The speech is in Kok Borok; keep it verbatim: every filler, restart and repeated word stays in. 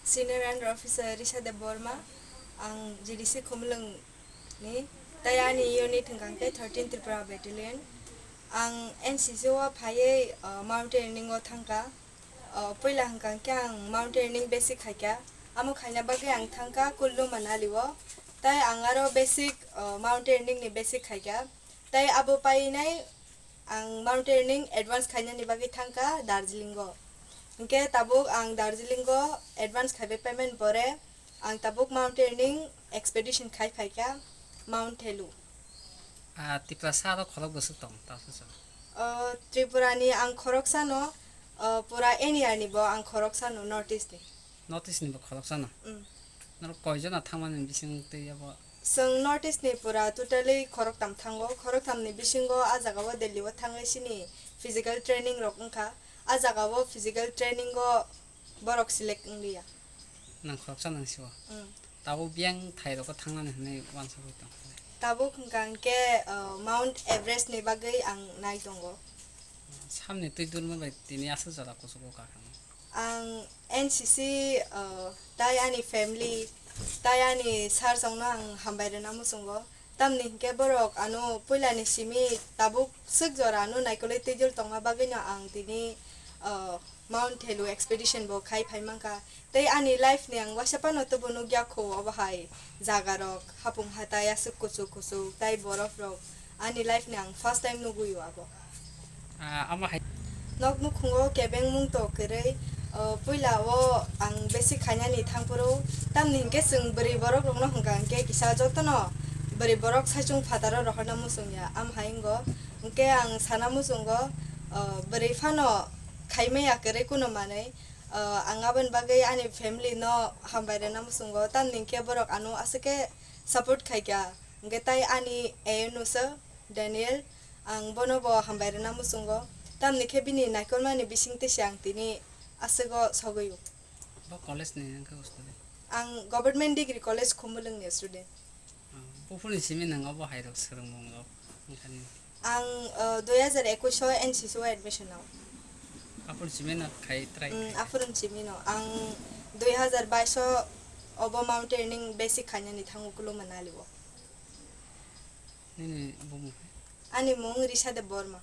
Senior Under Officer Risha Debbarma, ang G D C Khumulwng ni, tai ani unit hwnkha khe thirteen Tripura Battalion. Ang N C C o phaiwi, uh, mountaineering o thangkha. Uh, puila hwnkha khe ang mountaineering basic khaikha. Amo khaina bagwi ang thangkha Kullu Manali o. Tai ang aro basic, uh, mountaineering ni basic khaikha. Tai abo painai ang mountaineering advance khainani bagwi thangkha Darjeeling o. Hinkhe tabuk ang Darjeeling o advance khaibai payment pore ang tabuk mountaineering expedition khai phaikha Mount Thelu. Ah, Tiprasa aro khorok bwswk tong, ta sung sung. O, Tripura ni ang khoroksano, o, pura N E R ni bo ang khoroksano, North East ni. North East ni bo khoroksano? Mm. Norok koijona thangmani bising twi abo? Chwng North East ni pura totally khoroktam thango. Khoroktam ni bisingo a jaga o Delhi o thangwi chini physical training rok wngkha. A jaga o physical training o borok select wngliya. Nang khoroksa nang sio. Mm. Tabuk biyang thai rogo thangnani hinwi uansugwi tong. Tabuk hwnkha hwnkhe, uh, Mount Everest ni bagwi ang nai tongo. Samni twi dulma bai tini aswk jora kuchugo kakha. Ang N C C, uh, tai ani family, tai ani sir chongno ang hambai rwna muchungo. Tamni hinkhe borok ano puilani simi tabuk swk jora ano naikolwi twijol tongma bagwino ang tini, uh, Mount Thelu expedition bo khai phai mankha. Tei ani life ni ang waisa phano tubu nukya kho obo hai jaga rok, hapung hatai aswk kuchuk kuchuk tai borof rok. Ani life ni ang first time nugwi o abo. Ah, amo hai. Nok nukhungo kebeng mung to kwrwi, o, puila o ang basic khainani thangphuru, tamni hinkhe chwng bwrwi borok rokno hwnkha hinkhe kisa jotono bwrwi borok saichung phataro rohorna muchungya. Am hai wngo, hinkhe ang sana muchungo, o, bwrwi phano khaimaya kwrwi kuno manwi, o, ang aboni bagwi ani family no hambai rwna muchungo, tamni hinkhe borok ano aswk khe support khaikha, hinkhe tai ani A N O se Daniel, ang bono bo hambai rwna muchungo, tamni khe bini naikolmani bisingtwi se ang tini aswk o sogwi o. Bo college ni wngkha o student? Ang Government Degree College Khumulwng ni student. Ah, buphurni simi nang obo hai rok swrwngmung rok wngkha ni? Ang, uh, dui hazar ekush o N C C o admission nao. Aphuru simi no khai try Mm, khai? Aphuru simi no. Ang dui hazar bais o obo mountaineering basic khainani thango Kullu Manali o. Nini bumung hai? Ani mung Risha Debbarma.